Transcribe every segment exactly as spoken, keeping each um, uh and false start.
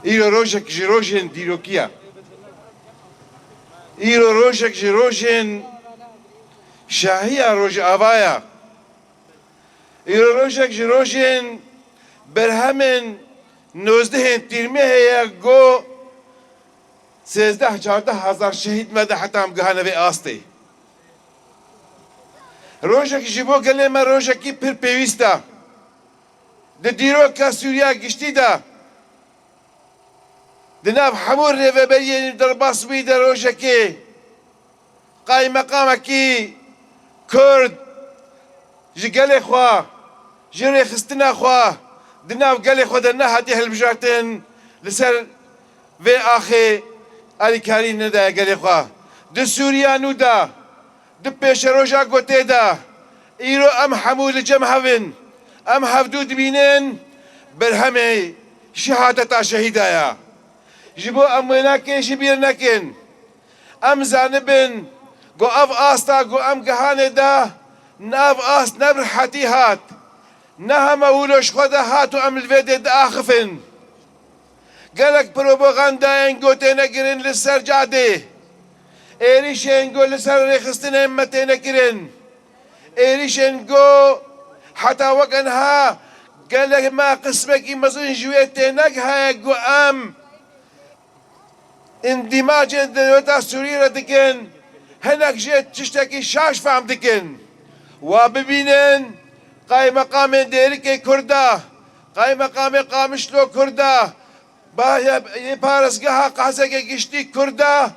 Îro rojek ji rojên dîrokî ye. Îro rojek ji rojên şahiya Rojava ye. Îro rojek ji rojên berhemên nozdehên Tîrmehê ye, ku sêzdeh çardeh hezar şehîd me de heta em gihane vê astê. Rojek ji bo gelê me rojekî pir pêwîst e. Di dîroka Sûriya giştî de, di nav hemû rêveberiyên derbas bûyî de rojekê qaymeqamekî Kurd ji gelê xwe, ji rêxistina xwe di nav gelê xwe de nehatiye hilbijartin, li ser vê axê alîkarî nedaye gelê xwe. Di Sûriya nû de, di pêşeroja gotê de, îro em hemû li cem hev in. Em hevdû dibînin, berhemê şehadeta şehîda ye. Ji bo em wênakê ji bîr nekin. Em zanibin ku ev asta ku em gihanê de, nav ast ne bi rehetî hat, ne hema wilo ji xwe de hat û em li vê dê diaxifin. Gelek propagandayên ku têne kirin li ser cadê, êrîşên ku li ser rêxistinên me têne kirin, êrîşên ku heta weke niha gelek me qismekî mezin ji wê tênegihaye ku em îndîmacê di dewleta Sûriyê re dikin, hinek jê tiştekî şaş fehm dikin. Wa bibînin, qaymeqamê Dêrikê Kurd e, qaymeqamê Qamişlo Kurd e, ba-, yê parêzgeha qehzeke giştî Kurd e,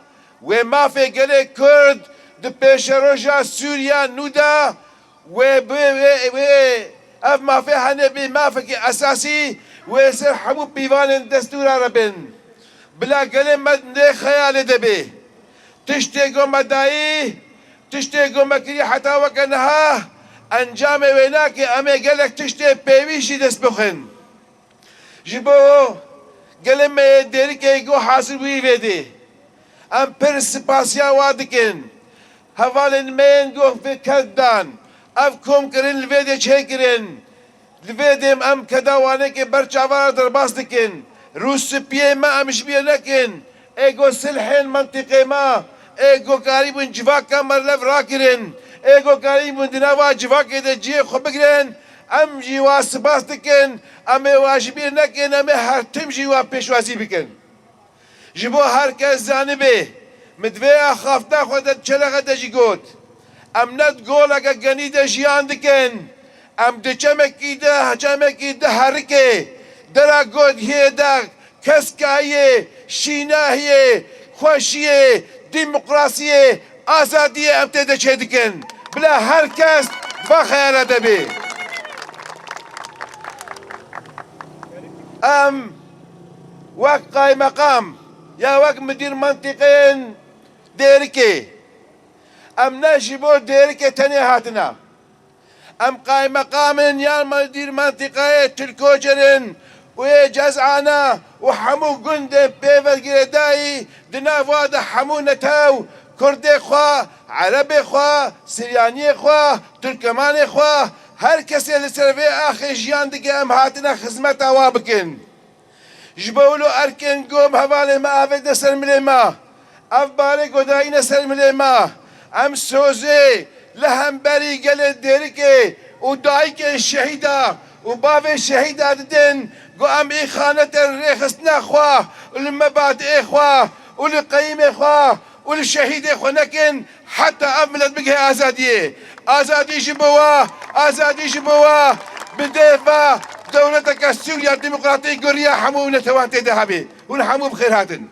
wê mafê gelê Kurd di pêşeroja Sûriya nû de Wê bi, wê, wê ev mafê hene bê mafekî esasî, wê ser hemû pîvanên destûra re bin. Bila gelê me nê xeyalê de bê. Tiştê ku me dayî, tiştê ku me kirî heta weke niha, encamê wê nake em ê gelek tiştê pêwîst jî dest bixin. Ji bo gelê me yê Dêrikê ku hazir bûyî vê dê. Em pir spasiya wa dikin. Hevalên me yên ku vê ked dan, ev kom kirin li vê dê çêkirin. Li vê dê em keda wanekê ber çavan re derbas dikin. Rûspiyê me em ji bîr nekin. Ê ku silhên mentiqê me, ê ku karîbûn civaka me li hev rakirin, ê ku karîbûn di nava civakê de cihê xwe bigirin, em jî wa spas dikin, em ê wa ji bîr nekin, em ê her tim jî wa pêşwazî bikin. Ji bo her kes zanibe, min di vê axaftina xwe de di çelexe de jî got, em ne di goleke genî de jiyan dikin, em di çemekî de, çemekî diherike, dera godhiyê de, keskayiyê, şînahiyê, xweşiyê, demokrasiyê, azadiyê em tê de çêdikin. Bila her kes va xeyala de bê. Em wek qaymeqam ya wek midîr mentiqeyên Dêrikê, em ne ji bo Dêrikê tenê hatine. Em qaymeqam in yan medîr mentiqayê Tilkoçer in û yê Cezana û hemû gundên pê ve girêdayî di nav wa de hemû netew, Kurdê xwe, Erebê xwe, Siryaniyê xwe, Turkemanê xwe, her kesê li ser vê axê jiyan dike em hatine xizmeta wa bikin. Ji bo wilo erkên ku em hevalê me avêtine ser milê me, ev barê ku dayîne ser milê me, em sozê li hemberî gelê Dêrikê û dayikên şehîda û bavên şehîda didin ku em îxanete rêxistina xwe û li mebadiê xwe û li qeyîmê xwe û li şehîdê xwe nekin, heta ev milet bigihê azadiyê. Azadî ji bo wa, azadî ji bo wa, bi dê va dewleteke Sûriya Demokratîk guriya hemû netewan tê de hebe. Hûn hemû bi xêr hatin.